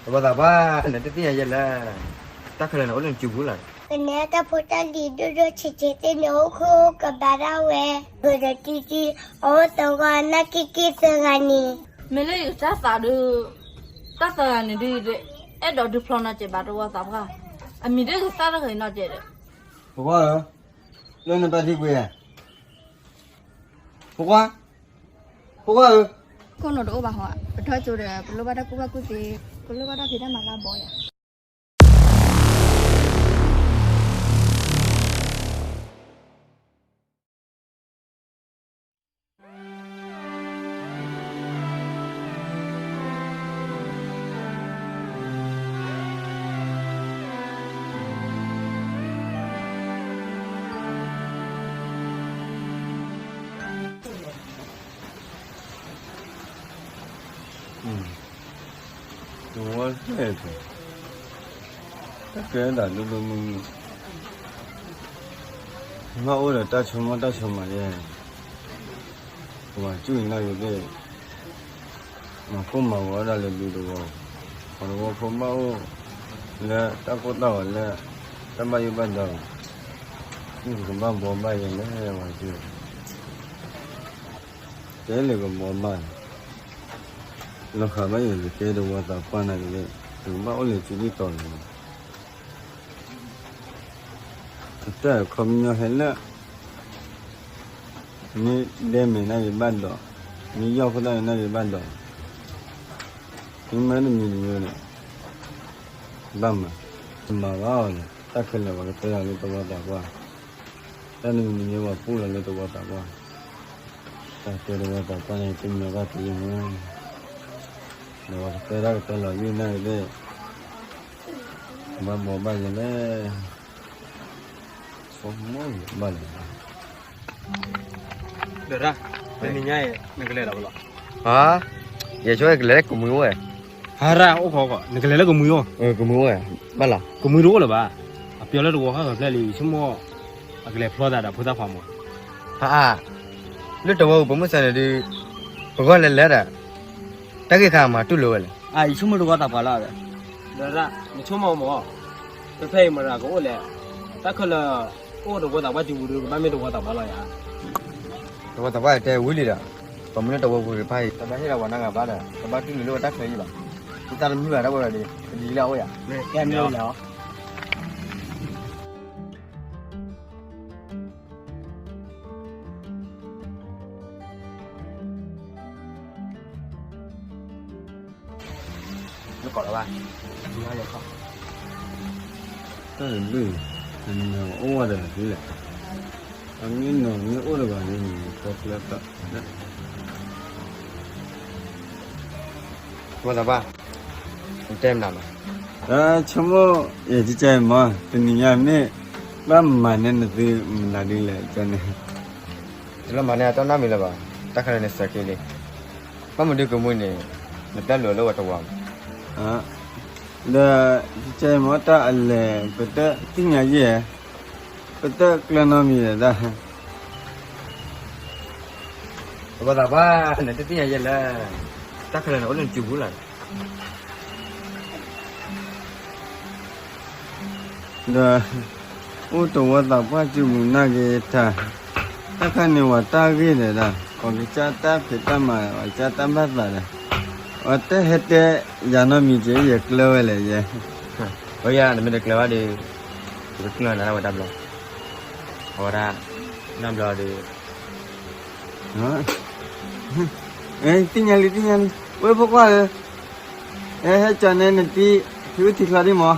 တဝီသးပှၢ်, နတသ့ၣ်ညါယဲလဲၣ်, တၢ်ခဲလၢာ်န့ၣ် အိၣ်လၢနစုပူၤလီၤ. ကနဲတၢ်ဖိတၢ်လံၤဒိၣ်ဒိၣ်ဆံးဆံးသ့ၣ်န့ၣ် အိၣ်ခိၣ်ကဘၣ်ဒၣ်ဝဲ, ဂၢၢ်ဒီးတံတံ, အအိၣ်သဂီၢ်နၢ်က့က့ၢ်သၢဂၤန့ၣ်, မ့ၢ်လၢယကစၢ်သးဒုး, တၢ်သၢဂၤန့ၣ်ဒုး, အဲၣ်ဒိးဒုးဖျီနီတစဲးဘၣ်တဝီသးပှၢ်, အမံၤဒ်ကသၣ်တဂ့ၤနီတစဲးဒီး, ဖိခွါဧၢ, လၢနပၢ်ထံကွံာ်ဧါ, ဖိခွါ, ဖိခွါဧၢ, ခိၣ်နူာ်တအိၣ်ဘၣ်ဟီ, ပထီၣ်ကၠိဒီး ပလိၣ်ဘၣ်တၢ်ကူၣ်ဘၣ်ကူၣ်သ့, ပလိၣ်ဘၣ်တၢ်ဖံးတၢ်မၤလၢအဘီယၤ. တဝီသ့ၣ်, တၢ်ကဲဒၣ်ဒိၣ်ဒိၣ်မုၢ်မုၢ်, ဘၣ်အိၣ်ဒီးတၢ်ဆိကမိၣ်တၢ်ဆိကမးယဲ, ပှၤစူၢ်အံၤနာ်က့ၤသ့ၣ်, မၤကိၢ်မၤဂီၤဒၣ်လၢဒူတဝီ, ပှၤတဝီဖိဘၣ်အိၣ်လၢတၢ်ကိၢ်တၢ်ဂီၤလၢ တၢ်ဘၣ်ယိၣ်ဘၣ်ဒီး, မ့ၢ်ပကဘၣ်ဘှီဘၣ်ယဲလဲၣ်ဝဲသ့ၣ်, တဲလၢကဘှီဘၣ်န့ၣ်, လီၤဃာ်ဘၣ်ယဲကကဲတဝီသးပှၢ်နာ်က့ၤသ့ၣ်, ပကဘၣ်အိၣ်လၢစုဒ်သိးန့ၣ်လီၤ. အတၢ်ခီပညီဟဲလၢ မ့ၢ်ဒဲမ့ၢ်နာ်က့ၤဘၣ်ဒီး, မ့ၢ်ယီၢ်ဖိသၣ်နာ်က့ၤဘၣ်ဒီး, မ့ၢ်မၤတမံၤတမံၤန့ၣ်, ဘၣ်မၤ, မၤဘၣ်အီၤန့ၣ် တၢ်ခဲလၢာ်ပှၤကတဲလီၤလၢတဝီသးပှၢ်, တၢ်တမံၤမံၤန့ၣ်ပှၤပူၣ်လီၤလၢတဝီသးပှၢ်, တၢ်တဲတဝီသးပှၢ်န့ၣ် တမံၤဘၣ်တမံၤန့ၣ်, ဒီးပှၤကတဲတၢ်ကတဲလီၤယုၢ်နာ်က့ၤသ့ၣ်, ဘၣ်ဘှီဘၣ်ယဲလဲၣ်. ဆိကမိၣ်ဘၣ်လဲၣ်, ဒီးရၣ်, တနံၤညါအံၤ နကလဲၤလီၤဘၣ်လီၤ. ဟါ, ယဆိကမိၣ်ကလဲၤလၢကမှံအိၣ်ဝဲ, ဟါရၣ်အိၣ်ခိးကီး နကလဲၤလၢကမှံအိၣ်, ကမှံအိၣ်ဝဲ, ဘၣ်လီၤ, ကမှံတအိၣ်လၢၤဘၣ်, အပျီလၢတဝီဃၣ်ဃၢၤဖျဲၣ်လံ ယဆိကမိၣ်, အကလဲၤဖျီသးဒီးဖိသၣ်ခွါမး, ဟါ, လၢတဝီပူၤမုၢ်ဆါန့ၣ်ဒုး, ပဂီၢ်လဲၤလဲၤဒီး, တၢ်ဂ့ၢ်ခါမၤတူၢ်လိာ်ဝဲလဲၣ်, ယဆိကမိၣ်တဝီသးပှၢ်လီၤ, ဒီးရၣ် နဆိကမိၣ်မး, ဖဲဖဲအံၤမတၤကအိၣ်လဲၣ်, တၢ်ခဲလၢာ်, အိၣ်တဝီသးပှၢ်စုပူၤဒုး ကဘၣ်မ့ၢ်တဝီသးပှၢ်လီၤယၤ, တဝီသးပှၢ်တဲဝံၤလံဒီး, ပမ့ၢ်လၢတဝီပူၤတဖၣ်အံၤ တဘၣ်ဟ့ၣ်လီၤပှၤနီတဂၤဘၣ်ဒီး တဘၣ်တူၢ်လိာ်လၢတၢ်ခဲအံၤဘၣ်, တၢ်တမုာ်ဘၣ်တၢ်ဝဲဒီး ပဒ်လၢအအိၣ်ယၤ, ကဲမ့ၢ်လီၤ. တၢ်တဘျုး, အိၣ်ဝဲဒီးဒ်လဲၣ်, အမ့ၢ်နီၤမ့ၢ်အိၣ်တဂၤန့ၣ် ပှၤကျဲတၢ်, တဝီသးပှၢ်, နတဲမနုၤလဲၣ်, ဆိကမိၣ်, ယကကဲမး တနံၤညါမ့ၢ်, ဘၣ်မၤန့ၢ်နသုမနုၤဒ်လဲၣ်န့ၣ်, တလၢမၤန့ၢ်အတၢ်နီတမံၤလၢၤဘၣ်, တၢ်ခဲလၢာ်န့ၣ်စဲးက့ၤလံ, ဘၣ်မနုၤကမှံန့ၣ်, နပျဲလိာ်လၢဝဲတဝီမး, ဒီး, ကဲမးတၢ်အလဲၤ ပတသ့ၣ်ညါယဲၢ်, ပတကျၢၤနီတမံၤဒၣ်, တဝီသးပှၢ် နတသ့ၣ်ညါယဲၢ်လဲၣ်, တၢ်ခဲလၢာ်န့ၣ် အိၣ်လၢနစုပူၤလီၤ. ဒီး, အိၣ်တဝီသးပှၢ်စုပူၤနာ်က့ၤတၢ်, တၢ်ခါန့ၣ်ဝဲတၢ်ဂ့ၢ်ဒီးဒၣ် ပှၤကစၢ်တၢ်ဖံးတၢ်မၤ ပှၤကစၢ်တၢ်ဘၣ်သးဒီး, အဝဲတဟဲတဲယၤနီတမံၤက့ၤ ယကျၢၤဝဲလဲၣ်ယဲ, အယၤ နမ့ၢ်တကျၢၤဘၣ်ဒီး, ယကကျၢၤနၤဒၣ်ဝဲတဘျီ, အဝဲဒၣ်, နဘျီဒီး သ့ၣ်ညါလံ သ့ၣ်ညါလံ, ဝဲဖိခွါဧၢ, ဟဲကၠီန့ၣ်နတံၤ, ထံအူထံချီဒံးမး,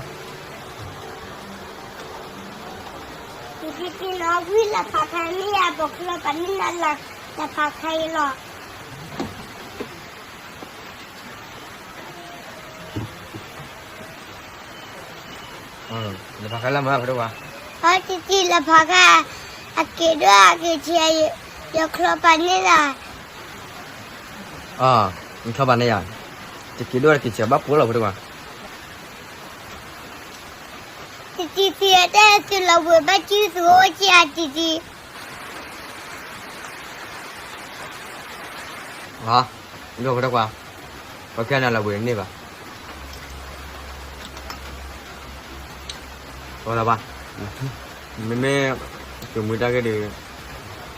တံၤတံၤလီၤ ဝံၤလၢဖးခါမ့ၢ်ယၤ ပချီပာ်န့ၢ်နၤလၢဖးခါအံၤလီၤ. လၢဖးခါလၢမၤဖဲဒိၣ်ဝါ, ဟဲတံၤတံၤလၢဖးခါ, အက့ၤဒိၣ်အက့ၤဆံး, ယချီပာ်န့ၢ်လၢ နချီပာ်န့ၢ်ယၤ, တက့ၤဒိၣ်တက့ၤဆံး ဘၣ်ပိာ်လီၤဖဲဒိၣ်ဝါ, တံၤတံၤသံအတဲသုလီၤဝဲ ဘၣ်စုသုအိၣ်က့ၤအတံၤတံၤ, ဒိၣ်ဖဲဒိၣ်ဝါ, ပခဲနၤလီၤဝဲန့ၢ်ဘၣ်. သးပှၢ်, မ့မ့ၢ် ကမုၢ်တၢ်ဂ့ၢ်ဒီး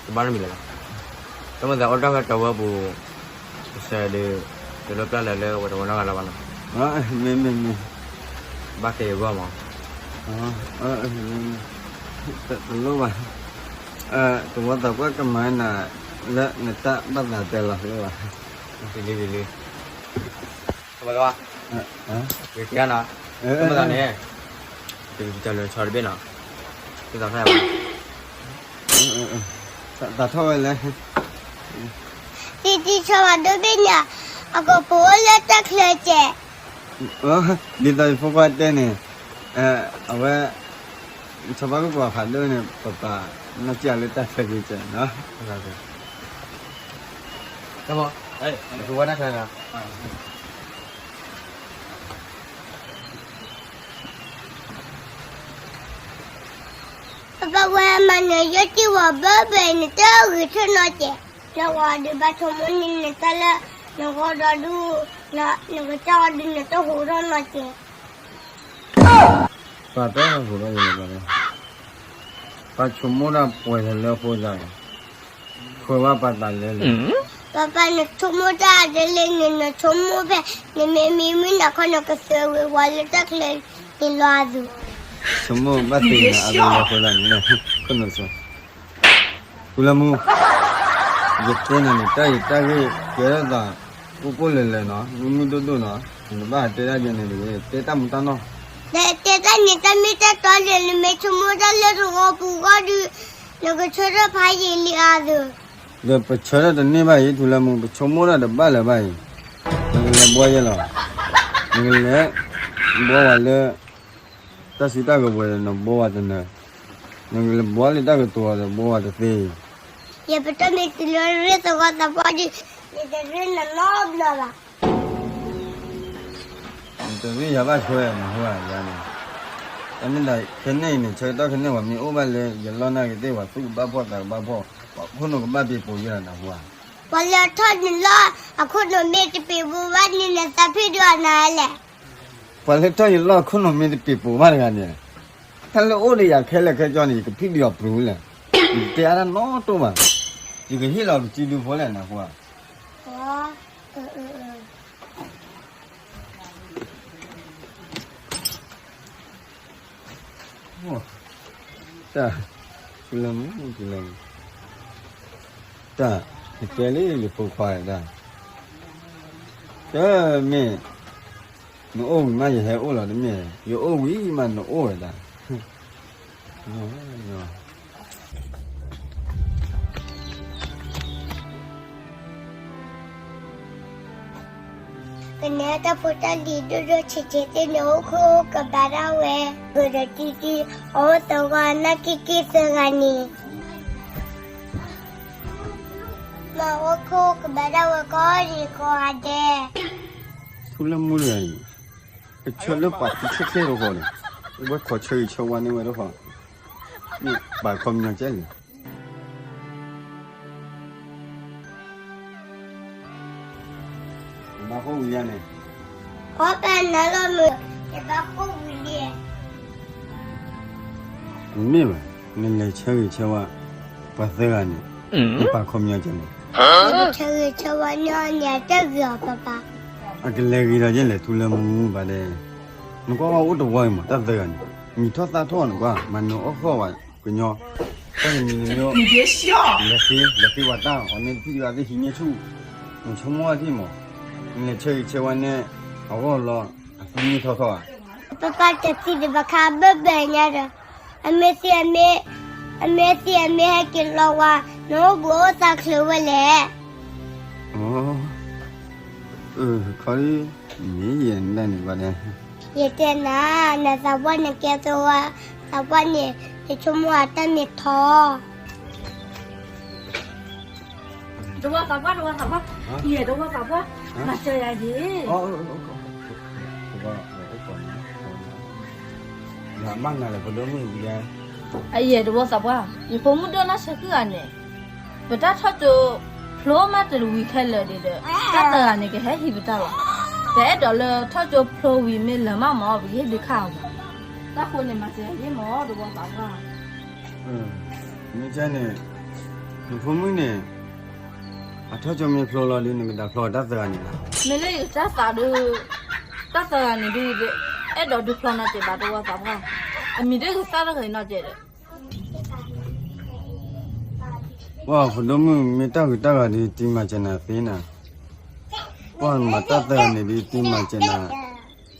ကဘၣ်နီတမံၤလၢၤဘၣ်. တၢ်မၤသးအိၣ်တၢ်ဂ့ၢ်တဝၢပူၤ ကစၢ်ဒီး တလိၣ်ပျၢ်လၢၤလၢဝဲတဝီနီတဂၤလၢၤဘၣ်နီၤ. မ့မ့ၢ်မ့ၢ် ဘၣ်က့ၤအဂီၢ်မး. တလိၣ်ဘၣ်. တဝီသးပှၢ်ကမၤနၤ လၢနတၢ်ဘၣ်သးတဲလီၤလၢၤဘၣ်. လံလံလံလံ. တဝီသးပှၢ်, က့ၤနီၤ, တမၤသးန့ၣ် ကလၢဆီတဘ့ၣ်နီၤ, သးထီၣ်ယၤဘၣ်. သးထီၣ်ဝဲလဲၣ်. တံတံဆီဘၣ်ဒိဘ့ၣ်ညါ, အကပိာ်အိၣ်လၢတၢ်ချၢကဲး. ဒ်သိးယဖိခွါတဲန့ၣ်, အဝဲ ဆီဘၣ်ကပီၤဖးဒိၣ်န့ၣ် ပပာ်နီၢ်ကၠၢ်လၢတၢ်ချၢက့ၤကဲးနီၤ. တၢ်ဘီ, တၢ်ချၢနီၤ. ပပၢ်ဝဲမၤနၢၤယိၣ်တံၢ်ဝီၤဘၢဘၢအံၤ နတဂ့ၤဆၢနီၤကဲး, နဂီၤဒုးဘၣ်ဆိကမိၣ်န့ၢ်နတၢ်လၢ နဂီၤဒီဒူၣ်, နကစၢ်ဂီၤဒုးနတဟူးထီၣ်နီၤကဲး. ပှၤတဟူးထီၣ်ယၤဘၣ်, ပဆိကမိၣ်တၢ်ပှဲၤလၢလၢအဃိသးန့ၣ်, ခွဲးဝဲပှၤသးလဲလဲ. ပပၢ်နဆိကမိၣ်တၢ်ဒ်လဲၣ်န့ၣ် နဆိကမိၣ်ဖဲ နမ့ၢ်မံမုၢ်နၤခီ နကစၢၢ်ဝံၤဝဲလၢတၢ်ချၢန့ၣ်လီၤအသိး. ဆိကမိၣ်ဘၣ်သ့ၣ်ညါအါဘျီလၢအဃိသးန့ၣ်, ခိၣ်နူာ်ဆိ ထူလၢမူ, ယတဲနၤန့ၣ် တၢ်အံၤတၢ်ဂ့ၢ်ကဲထီၣ်သး ကိၣ်ကိၣ်လၢၤလၢၤနီၤ, မုၢ်မုၢ်ဒိၣ်ဒိၣ်နီၤ, နဘၣ်တဲတၢ်ဒ်န့ၣ်တဂ့ၤ, တဲတၢ်မူတၢ်နီၢ်. တဲတၢ်န့ၣ်တၢ်မ့ၢ်တၢ်တီလဲၣ်, နမ့ၢ်ဆိကမိၣ်တၢ်လၢတဂီၤပူၤဂီၢ်ဒုး, နကဆၢထၢၣ်ဖးယံာ်လံအသိး. ဒီးပဆၢထၢၣ်တန့ၢ်ဘၣ်အံၤ ထူလၢမူ, ပဆိကမိၣ်တၢ်တဘၣ်လၢၤဘၣ်အံၤ, နကလဲၤဘှီယဲလီၤ, နကလဲၤဘှီဝဲလၢ တၢ်စုတၢ်ကဝဲၤဒီး နဘှီဝဲတနၢၤ, နကလဲၤဘှီလၢတၢ်ကတိၤဒီး ဘှီဝဲတသ့. ယပတၢ်မ့ၢ်တုၤလၢရ့ၣ်သဝီသးပှၢ်ဒီး ယတရ့ၣ်နနီတဘျီဘၣ်. နတရ့ၣ်ယၤဘၣ်ထွဲနဟူဧါယၤန့ၣ်, တၢ်မ့ၢ်ဒၣ်ခဲန့ၣ်အံၤန့ၣ် ဆၢကတီၢ်ခဲန့ၣ် ပှၤမ့ၢ်အိၣ်ဘၣ်လၢယလီၢ်နာ်ကသ့ၣ် ပှၤသူၣ်ကဘၣ်ဖှီၣ်သးကဘၣ်ဖှီၣ်, ပှၤခိၣ်နူာ်ကဘၣ်ပ့ၤပိာ်ယဲၢ်နဟူဧါ. ပှၤလၢထီၣ်နလီၢ်အခိၣ်နူာ်မ့ၢ်တပ့ၤပိာ်ဘၣ်န့ၣ် နသးဖှံဒုးအီၤနၤလဲၣ်. ပှၤလၢထီၣ်ယလီၢ်အခိၣ်နူာ်မ့ၢ်တပ့ၤပိာ်ဘၣ်တဂၤန့ၣ်, တၢ်လၢအိၣ်ဒီးယၤခဲလၢာ်ခဲဆ့န့ၣ် ယကဖံးဒုးအီၤပျူၤလဲၣ်, ယတဲအါတၢ်နီတတီၢ်ဘၣ်, ယကဟ့ၣ်လီၤကစုဒုဖိလဲၣ်နဟူဧါ. တၢ်, လၢမူ, တၢ်, ယတဲလၢယဖိခွါတၢ်, တမ့ၢ်, နအိၣ်ဝံၤမးယဟဲအိၣ်လီၤတမ့ၢ်, ယအိၣ်ဝံၤမးနအိၣ်ဝဲဒၣ်. ကနဲတၢ်ဖိတၢ်လံၤဒိၣ်ဒိၣ်ဆံးဆံးသ့ၣ်န့ၣ် အိၣ်ခိၣ်ကဘၣ်ဒၣ်ဝဲ, ဂ့ၤဒီးတံတံ, အအိၣ်သဂီၢ်နၢ်က့က့သၢဂၤန့ၣ်, မ့ၢ်အိၣ်ခိၣ်ကဘၣ်ဒၣ်ဝဲကိးဂၤဒဲး. ထူလၢမူတဂၤအံၤ, ကဆၢလၢပှၤသံချ့ချ့တဂီၤန့ၣ်, အဝဲခိးဆၢဂ့ၤဆၢဝါန့ၢ်ဝဲတခီ, မ့ၢ်ပာ်ခီပညီကဲလဲၣ်. ဘၣ်ဃိဝံၤယၤန့ၣ်, ခီပနၤလီၤမုၢ်, ယဘၣ်ဃိဝံၤလံ. မ့ၢ်ဘၣ်, နလဲၤဆၢဂ့ၤဆၢဝါ ပှၤသၢဂၤန့ၣ်, နပာ်ခီပညီကဲလဲၣ်. ဆၢဂ့ၤဆၢဝါန့ၢ်အီၤန့ၣ် အတၢ်ဂ့ၤအီၤပၢ်ပၢ်. အကလဲၤဂ့ၤဒီးယဲလဲၣ် ထူလၢမူဘၣ်ဒဲး, နကွၢ်ဝဲအိၣ်တဝီအံၤမး တၢ်သၢဂၤန့ၣ်, မံၤထီၣ်သၣ်ထီၣ်နကွၢ်, မၤနၢၤအီၣ်ဃီၣ်ဝဲကညီ, တၢ်တမံၤမံၤ, လဲၤဃ့, လဲၤဃ့ဝဲတၢ်အီၤန့ၣ်တဖံးဒံးဘၣ်သ့ၣ်ဟံးန့ၢ်ဆူၣ်, နဆိကမိၣ်ဝဲထံၣ်မး, နလဲၤဆၢဂ့ၤဆၢဝါန့ၢ်အဂီၢ်လီၤ, အသံန့ၢ်ထီၣ်ထီၣ်ဧါ. ပပၢ်တသံဒံးဘၣ်ခါဘၢၣ်ဘၢၣ်ညါဒီး, အမ့ၢ်သံ, အမ့ၢ်သံအမ့ၢ်ဟဲက့ၤလီၤဝဲ, နအိၣ်ဘှံးအိၣ်သါချုးဝဲလဲၣ်. ခီ, မ့ၢ်ယဲနဒၣ်န့ၣ်ဘၣ်ဒဲး, ယတဲနၤ, နသးပှၢ်နကဲသဝီ, သးပှၢ်န့ၣ် ယဆိကမိၣ်အတၢ်မ့ၢ်ထီ တဝီသးပှၢ်, တဝီသးပှၢ်, ယဲတဝီသးပှၢ်, မၤစၢၤယၤယ့. အယဲတဝီသးပှၢ်, ယဖိမုၣ်ဒိၣ်နၢ်ဆဲးကုၢ်ဂၤန့ၣ်, ပတၢ်ထီၣ်ကၠိဖျိမးတဝံၤခဲလၢာ်ဒီး, တၢ်သၢဂၤန့ၣ်ကဟဲဟံးပတၢ်လီၤ. ပအဲၣ်ဒိးလၢထီၣ်ကၠိဖျိဝံၤမ့ၢ်လၢာ်မးမး ပကဟ့ၣ်ဒုးခးအီၤမး. တၢ်ဃိန့ၣ်မၤစၢၤယ့ၢ်မး တဝီသးပှၢ်. မ့ၢ်ကဲန့ၣ်, နဖိမုၣ်န့ၣ် အထီၣ်ကၠိမ့ၢ်ဖျိလီၤဒီး နကဒၣ်ဖျီတၢ်သၢဂၤန့ၣ်လီၤ. မ့ၢ်လၢယကစၢ်သးဒုး, တၢ်သၢဂၤန့ၣ်ဒုး အဲၣ်ဒိးဒုးဖျီနီတစဲးဘၣ် တဝီသးပှၢ်. အမံၤဒ်ကစၢ်တဂ့ၤနီတစဲးဒီး ပှၤဖိဒိၣ်မုၣ်မ့ၢ်တၢ်ဂုၤတၢ်ဂၤဒီး တံၤမၤစၢၤနၤသ့နၤ, ပှၤမၤတၢ်သၢဂၤန့ၣ်ဒီး တံၤမၤစၢၤနၤ,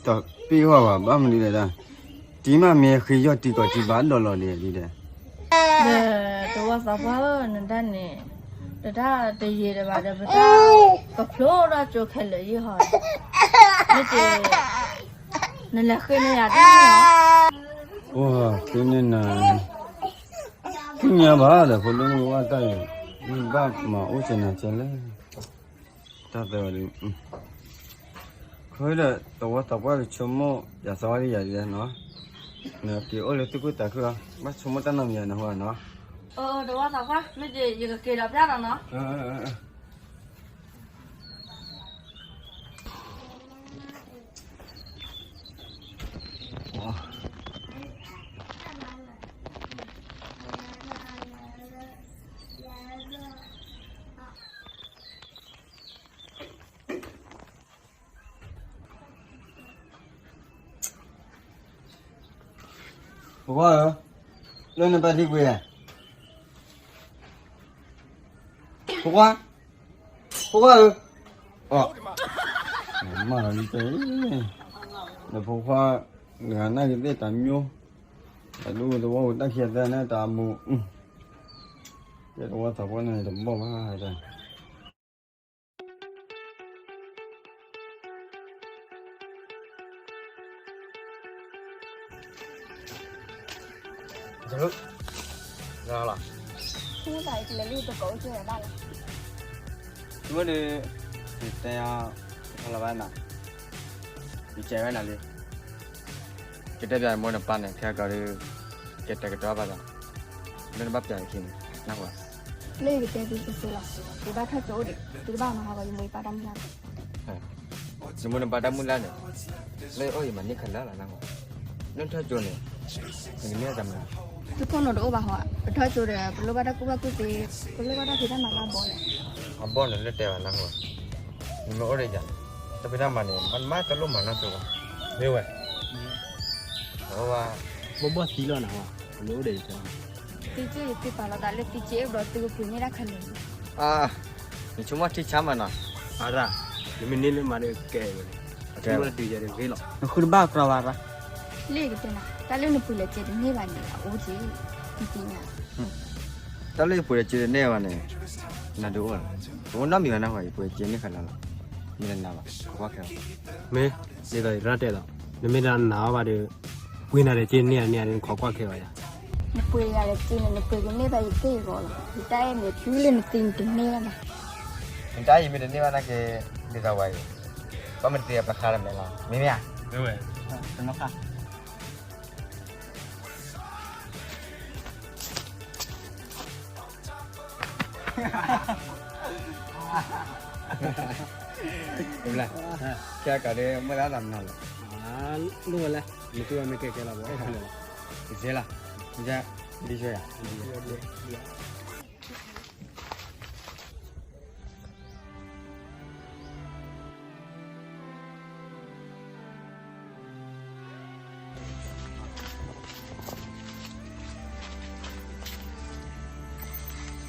တပ့ၢ်ဝဲဘၣ် ဘၣ်မနုၤလဲၣ်ဒၣ်, တံၤမးမ့ၢ်ဃ့ယီၢ်တံၤကီးတံၤဘၣ်ဒီးလီၤဒဲးဒဲး. ဒီးတဝီသးပှၢ်ဧၢ နတၢ်န့ၣ်, တတၢ်တယံာ်တဘၣ်ဒီး ပတၢ်ကဖျိထီၣ်ကၠိခဲလၢာ်ယ့ၢ်ဟီ, မ့ၢ်က့ၤ, နလဲၤဃ့န့ၢ်ယၤတၢ်န့ၣ်လီၤ. ပှၤဃ့န့ၢ်နၤ, သ့ၣ်ညါဘၣ်ဒီး ဖိဒိၣ်မုၣ်ဝဲတၢ်အံၤ, မ့ၢ်ဘၣ်မၤအိၣ်က့ၤနၤကဲလဲၣ်, တၢ်သၢဂၤဒီး ခီဒီး တဝီသးပှၢ်ကဆိကမိၣ်ယၤသီဒ်ယၤဒ်လဲၣ်နီၤ, နက့ၤအိၣ်လၢသူၣ်ခုသးခုလီၤ, ဘၣ်ဆိကမိၣ်တၢ်နီတမံၤနီၤ ဟိနီၤ. တဝီသးပှၢ် မ့ၢ်က့ၤ ယကက့ၤဒီးပျၢ်လီၤနီၤ. ဖိခွါဧၢ, လၢနပၢ်ထံကွံာ်ဧါ, ဖိခွါ, ဖိခွါဧၢ, အီ, မၤလီၤလံတဲ, ဒီးဖိခွါ, တဂၤနာ်က့ၤသ့ၣ်တၢ်မျိုး, တၢ်ဒိၣ်သဝီတၢ်ခံးသၢန့ၣ်တၢ်အမူ, ကဲတဝီသးပှၢ်န့ၣ်တဘီၣ်ဘၣ်တၢ် လီၤ, မ့ၢ်ဒီး, ယတဲ, ဟဲလီၤဘၣ်နၤ, ယကဲဝဲနၤလံ, ကတဲပျးမိၢ်နပၢ်န့ၣ် ခဲကီးဒီး, ကတဲကတီၤဘၣ်ဒီး, လၢနဘၣ်ပျးအခံန့ၣ်, နၢ်ဟူဧါ, လၢယကတဲသုစုာ်စုာ်လီၤ, ယဘၣ်ထီၣ်ကၠိအိၣ်ဒီး သုတဘၣ်မၤဟးဂီၤယမိၢ်ယပၢ်တၢ်မုၢ်လၢ် နမိၢ်နပၢ်တၢ်မုၢ်လၢ်န့ၣ်, လၢယအိၣ်ယမၤန့ၢ်ခဲလၢာ်လီၤနၢ်ဟူ, လၢနထီၣ်ကၠိန့ၣ်, နကန့ၢ်တၢ်မနုၤ, သုခိၣ်နူာ်တအိၣ်ဘၣ်ဟီ, ပထီၣ်ကၠိဒီး ပလိၣ်ဘၣ်တၢ်ကူၣ်ဘၣ်ကူၣ်သ့, ပလိၣ်ဘၣ်တၢ်ဖံးတၢ်မၤလၢအဘီန့ၣ်, အဘီန့ၣ်လၢတဲဘၣ်နၢ်ဟူ, နမ့ၢ်အိၣ်ဒီးယၤ, တၢ်ဖံးတၢ်မၤန့ၣ် မ့ၢ်တလိၣ်မၤနီတစိၤဘၣ်, မ့ၢ်ဝဲ, အဝဲ, ဘီၣ်ဘီၣ်သံလီၤနၢ်ဟူ, နမ့ၢ်အိၣ်ဒီးယၤ သုက့ၤသုပာ်လီၤသးလၢသုက့ၤအဲၣ်ဘျီသုကပှ့ၤန့ၢ်တၢ်ခဲလၢာ်, နဆိကမိၣ်ထံဆါမးနီၤ, အရၣ်, နမ့ၢ်န့ၢ်လၢမၤဒီးကဲဝဲ, နမ့ၢ်တတုၤယၤဒီးဂ့ၤလီၤ, နဃုတဘၣ်ကြၢးဘၣ်ရၣ်, လၢယကတဲနၤ, တၢ်လၢနပှ့ၤလၢက့ၤတန့ၢ်ဘၣ်န့ၣ် အအိၣ်က့ၤ, နသ့ၣ်ညါ, တၢ်လၢယပှ့ၤလၢက့ၤတန့ၢ်ဘၣ်န့ၣ်, နဒုးအိၣ်လီၤ, ပအိၣ်နီတမံၤဘၣ်နၢ်ဟူ ယပှ့ၤက့ၤန့ၢ်ခဲလၢာ်လီၤ, မ့ၢ်တနာ်ဘၣ် ခိးကွၢ်ခဲလီၤ, မ့ၢ်, ဒ်သိးယရၣ်တဲလီၤ, နမ့ၢ်တနာ်ဘၣ်ဒီး ပှ့ၤနၤဒီးက့ၤန့ၢ်ဧါန့ၢ်ဧါန့ၣ် နခိးကွၢ်ခဲဘၣ်ယၤ, နပှ့ၤယၤဒီးက့ၤန့ၣ် နပှ့ၤကန့ၢ်ဘၣ်ယသ့ၣ်အဂီၢ်လီၤ, ယတၢ်အဲၣ်န့ၣ် တုၤလၢနသ့နတန့ၢ်ဘၣ်ဘၣ်, နတၢ်အဲၣ်ယမ့ၢ်တန့ၢ်ဘၣ်နာ်က့ၤ, ဒ်သိးဝဲအံၤ, ဘၣ်မနုၤသ့အပျဲၢ်ဃါတမဲာ်လီၤ, မ့မ့ၢ်ဧါ, တနီၣ်ဃၣ် ခဲကီးဒီး မ့ၢ်ဒၣ်တၢ်မနုၤလဲၣ်, လိၣ်ဝဲလဲၣ်, မ့ၢ်က့ၤဝဲမ့ၢ်ကဲကဲလီၤဘၣ်, က့ၤလီၤ, က့ၤ, ဒ်ဆွဲယၤ,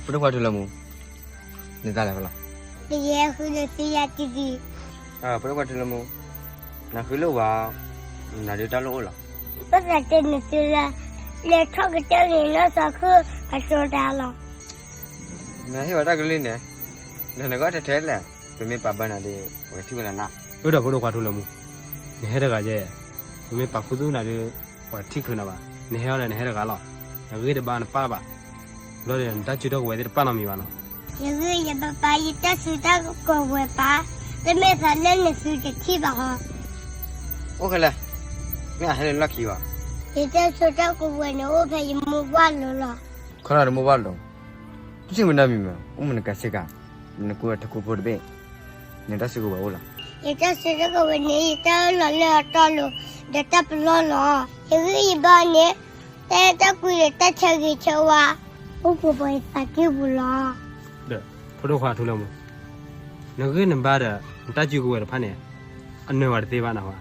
ဖိဒိၣ်ခွါထူလၢမူ, နသးလဲၤဖဲလဲၣ်, ယဲဃုလၢသံယၤတံၢ်တံၢ်, ဖိဒိၣ်ခွါထူလၢမူ, နဃုလၢဝၤ, နၤဒုးတၢ်လိၣ်အိၣ်လီၤ, ပသးတဲနသုလၢ, လဲၤထီၣ်ကတၢၢ်န့ၣ် လၢသီခု, အစိတၢ်လီၤ, နဟ့ၣ်ဝဲတၢ်ကလုၢ်န့ၣ်, နနဂီၢ်ထဲထဲလဲၣ်, ပမ့ၢ်ပာ်ဘၢနၤဒီး ပကထံၣ်ဝဲနၤနၤ, အၢဒီးဖိဒိၣ်ခွါထူလၢမူ, နဟဲတဂၤယဲ, ပမ့ၢ်ပာ်ခူသူၣ်နၤဒီး, ပှၤထံၣ်ခုနၤဘၣ်, နဟဲအီၤဒီးနဟဲတဂၤလီၤ, နဂ့ၢ်တဘၣ်နပၢ်ဘၣ်, ဘျီဒီးနတၢ်စုတၢ်ကဝဲၤသ့ၣ်တပၣ်နီတမံၤဘၣ်နီၤ, ယဂ့ၢ်ယဘၣ်ပာ်ယတၢ်စုတၢ်ကဝဲၤပာ်, တမ့ၢ်သးလၢနသုတထံၣ်ဘၣ်ဟီ, အိၣ်ခဲလၢာ်, မ့ၢ်အဟဲလၢလီၢ်ခံဘၣ်, ယတၢ်စုတၢ်ကဝဲၤန့ၣ်အိၣ်ဖဲယမိၢ်ပှၢ်လိၤလီၤ, ခီနၤတမိၢ်ပှၢ်လိၤ, တထံၣ်မနုၤမံၤမး အိၣ်မနုၤကးစ့ၢ်ကီး, နကူအထကူဖိတဘ့ၣ်, နတၢ်စုကဝဲၤအိၣ်လီၤ, ယတၢ်စုတၢ်ကဝဲၤန့ၣ် ယတၢ်အၢၣ်လီၤလၢအတီအလိၤ, ဒီးတၢ်ပလီၢ်လီၤ. ယဂံၢ်ယဘါန့ၣ် တၢ်အဲၣ်တၢ်ကွံဒီးတၢ်ဆၢဂ့ၤဆၢဝါ အိၣ်ပှဲၤပှဲၤယသးကံၢ်ပူၤလီၤ. ဒီးဖိဒိၣ်ခွါထူလၢမူ, နဂံၢ်နဘါဒီး နတၢ်စုကဝဲၤတဖၣ်န့ၣ် အနၢၤဝဲတသ့ဘၣ်နဟါ,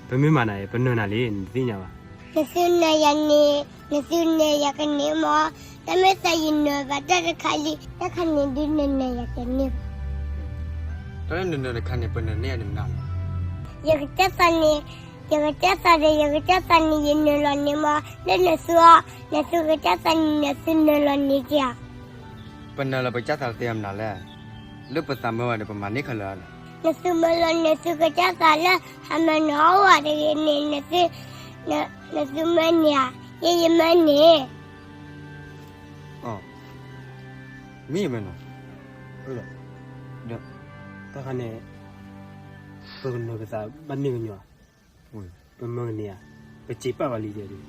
ပမ့ၢ်မၤနၤအံၤ ပနၢၤနၤလံ နသ့ၣ်ညါဘၣ်. နသုနၢၤယၤန့ၣ် နသုနၢၤယၤကန့ၢ်မး, တၢ်မ့ၢ်သးယနၢၤဘၣ်တၢ်တခါလံ, တၢ်ခါန့ၣ်ဒုးနနၢၤယၤတန့ၢ်ဘၣ်. တၢ်လၢနနၢၤတခါန့ၣ် ပနၢၤန့ၢ်နၤလီၤ. ယကစၢ်သးန့ၣ်, ယကစၢ်သးဒီး ယကစၢ်သးန့ၣ် ယနၢၤလီၤန့ၢ်မး, လၢနသုအီၤ, နသုကစၢ်သးန့ၣ် နသုနၢၤလီၤန့ၢ်က့ၤဧါ. ပနၢၤလီၤပကစၢ်သးတသ့မနုၤလဲၣ်, လၢပသးမၢဝဲဒီး ပမၤန့ၢ်ခဲလၢာ်လီၤ. နသုမၢလီၤနသုကစၢ်သးလၢ ဟးမၤနၢၤအီၣ်ဝဲတဂ့ၤန့ၣ် နသုမၢန့ၢ်ဧါ, ယဲယမၢန့ၢ်. မ့ၢ်မနုၤ, ဒီးတၢ်ခါန့ၣ် ပကနၢၤပသးဘၣ်န့ၢ်ကညီၤ, ပမၢကန့ၢ်ဧါ, ပစံးပာ်ဝဲလံဒဲးဒုး,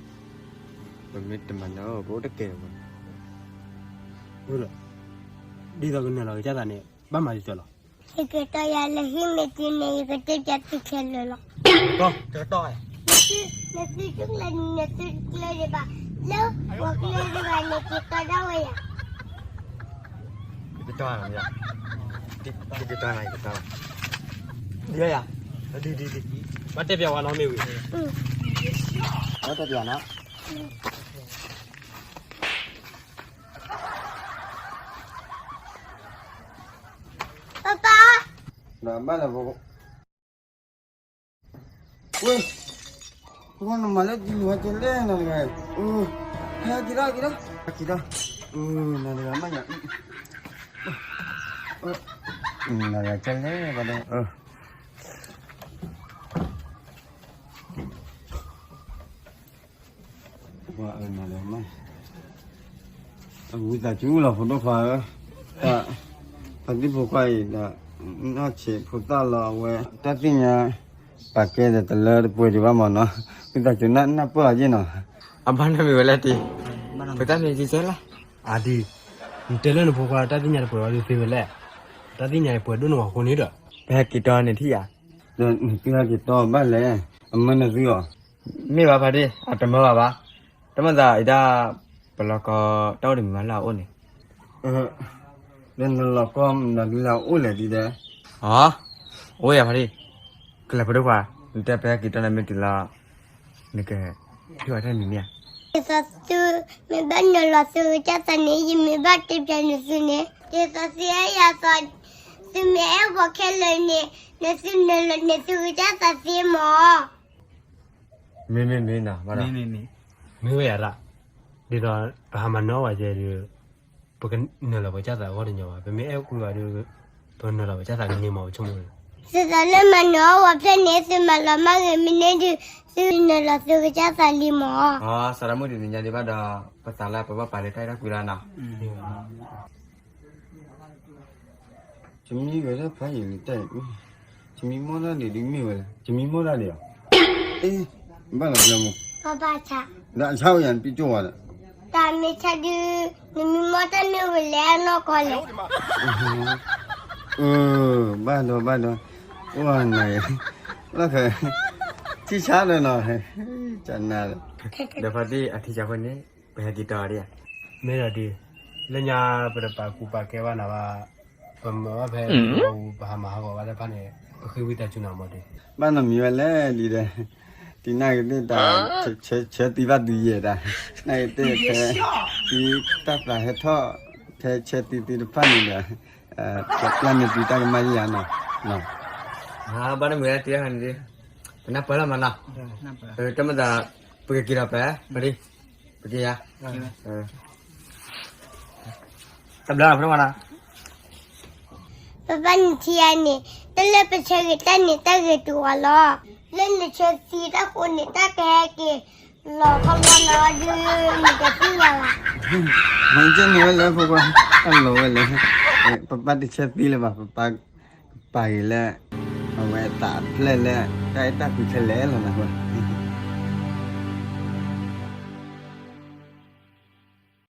ပမ့ၢ်တမၤနၢၤ ပအိၣ်တကဲဝဲ, ဒီး ဒ်သိးကနၢၤလီၤကစၢ်သးန့ၣ် ဘၣ်မၤဒ်သိးလီၤ. ယကတီၤယၤလၢဟံၣ်မ့ၢ်တုၤန့ၣ် ယကတဲပၠးသုခဲလၢာ်လီၤ. နသုကျဲန့ၣ် နသုကျဲဒံးဘၣ်, လၢပှၤကျဲဒံးဘၣ်န့ၣ် ကတီၤဒၣ်ဝဲယၤ. ယကတီၤနၤ, ယကတီၤနၤ, ယကတီၤနၤ, ဒ်ယၤ, ဒ်ဒ်ဒ်, ဘၣ်တဲပၠးဝဲနီတမံၤဝံၤ, ဘၣ်တဲပၠးနီၤ. ပၢ်ပၢ်, ဒီးဘၣ်လၢ ဝဲ, နမၤလၢဒ်န့ၣ်ဝဲကလဲၣ်နၤတဂၤ, ဟဲက့ၤထီၣ်က့ၤထီၣ်, က့ၤထီၣ်, နၤတဂၤမးယၤ, နၤတဂၤကလဲၣ်ဘၣ်ဒီး ပှၤအၢနၤလၢမး, အဝံသးစူၤလီၤဖိဒိၣ်ခွါဧၢ, တၢ်ဖါတံၢ်ဖိခွါအံၤဒီး နီၢ်ဆံးဖိသၣ်လီၤအဝဲ, တၢ်သ့ၣ်ညါ ပာ်ကဲဒီးတလၢတပှဲၤဒံးဘၣ်မးနီၤ, ဝံသးစူၤနၢ်ပၢၢ်အီၤယ့ၢ်နီၤ. အဘၣ်နမံၤဝဲလဲၣ်တံၢ်, ဖိသၣ်မ့ၢ်ကဲလဲၣ်, အဒံၢ်, နတဲလၢနဖိခွါတၢ်သ့ၣ်ညါတပှဲၤဝဲဒုးသ့ဝဲလဲၣ်, တၢ်သ့ၣ်ညါတပှဲၤဒိၣ်န့ၢ်ဝဲအဃိန့ၣ်ဒီး, ပဟဲက့ၤတီန့ၣ်ထံၣ်ယၤ, ဒီးနသုဟဲက့ၤတီဘၣ်လဲၣ်, အမၢနသုအီၤ, မ့ၢ်ဘၣ်ဖါတံၢ် အတမၢဘၣ်ဘၣ်, တမၤသးအံၤဒၣ်, ပလီၢ်ကီတၢ်အိၣ်တမံၤမးလၢအအိၣ်န့ၣ်, ဒီးနလီၢ်ကီမနုၤဒုလၢအအိၣ်လဲၣ်ဒ်လဲၣ်, အိၣ်ယၤဖါတံၢ်, ကလဲၤဖိဒိၣ်ခွါ, နတဲပဟဲက့ၤတီန့ၣ်မ့ၢ်တုၤလီၤ, နက, ထံၣ်ဝဲတၢ်မံၤမ့ၢ်ဧါ. ဒ်သိးသုမ့ၢ်ဘၣ်နၢၤလီၤသုကစၢ်သးန့ၣ် ယမ့ၢ်ဘၣ်တဲပၠးနသုန့ၣ်, ဒ်သိးသုအဲၣ်ယၤသိး, သုမ့ၢ်အဲၣ်ပှၤခဲလၢာ်န့ၣ်, နသုနၢၤလီၤနသုကစၢ်သးသ့မး. မ့မ့မ့ၢ်နီၤ, မ့မ့မ့ၢ်, မ့ၢ်ဝဲယၤဒၣ်, ဒ်သိးပဟးမၤနၢၤအီၣ်ဝဲကဲဒီး, ပကနၢၤလီၤပကစၢ်သးအဂီၢ်တညီဘၣ်, ပမ့ၢ်အဲၣ်ကွံာ်ဘၣ်ဒီး, ပနၢၤလီၤပကစၢ်သးကန့ၢ်မး ပဆိကမိၣ်, သုသးလၢမၤနၢၤအီၣ်ဝဲဖျၢၣ်န့ၣ် သုမၤလီၤမၢ်ဂ့ၤမ့ၢ်န့ၢ်ဒုး, သုနၢၤလီၤသုကစၢ်သးလံမး. စးထီၣ်မုၢ်တနံၤညါဒံးဘၣ်ဒီး, ပသးလၢပဘၣ်ပာ်လၢတၢ်အဲၣ်တၢ်ကွံလီၤနီၤ. ယမံဝဲဒၣ်ဖးယံာ်လံတၢ်အံၤ, ယမံမီၢ်တၢ်ဒံးဒုးမ့ၢ်ဝဲလဲၣ်, ယမံမီၢ်တၢ်ဒံးဧါ, ဘၣ်လီၤပျၢၤမူ, ဒီးအဆါဝဲယၤနပံကၠိၣ်ဝဲဒီး, တၢ်မ့ၢ်ဆါဒုး, နမံမီၢ်တၢ်မ့ၢ်ဝဲလဲၣ်နီၢ်ကီၢ်လဲၣ်. ဘၣ်ဒီးဘၣ်ဒီး, အိၣ်နၤ, လီၢ်ခဲ, ထံဆါဒီးနီၤ, ကနၤဒီး, ဒီးဖါတံၢ်အထံဆါဃိန့ၣ်, ပဟဲက့ၤတီၤဒံးဧါ, မ့ၢ်ဒီးဒုး, လၢညါပတပာ်ကူပာ်ကဲဘၣ်နၤဘၣ်, ပမၤဘၣ်ဖဲ, ပဟးမၤဟးဂီၤဘၣ်တဖၣ်န့ၣ်, ပဃ့ဝံသးစူၤနၤမးဒုး, ဘၣ်နီတမံၤဝဲလဲၣ်ဒ်ဒီး, တံၤနၢ်က့ၤသ့ၣ်တၢ်, ဆၢသံဘၣ်ဒုးယဲၢ်တၢ်, နၢ်က့ၤသ့ၣ်ဖဲ, တံၤတၢ်သးဟဲထီၣ်, ဖဲဆၢသံသ့ၣ်တဖၣ်န့ၣ်ဒီး, ပျၢ်န့ၢ်သုတၢ်ကမၣ်ယါနီၤ, ဘၣ်နီတမံၤဝဲတံၤန့ၣ်, ပနၢ်ပၢၢ်လီၤမးနီၤ, တမ့ၢ်သး, ပကက့ၤဒီးပ, ပက့ၤယၤ တဘျီလီၤ, ပဘၣ်နထံၣ်ယၤန့ၣ်, တၢ်လၢပဆၢဂ့ၤတၢ်န့ၣ် တၢ်ဂ့ၤတုၤဝဲလီၤ. လၢနဆၢသံတၢ်ဃိန့ၣ် တၢ်ကဟဲက့ၤလီၤခီလီၤနီၤဒုး နတသ့ၣ်ညါဘၣ်. မ့ၢ်ကဲန့ၣ်ဝဲလဲၣ် ဖိခွါ, တၢ်လီၤဝဲလဲၣ်, ပပၢ်တဆၢသံလၢၤဘၣ်, ပပၢ်ကပာ်ဂ့ၤလၢ အဝဲသးအဖျၢၣ်လၢ တၢ်အဲၣ်တၢ်ကွံခဲလၢာ်လီၤနၤ.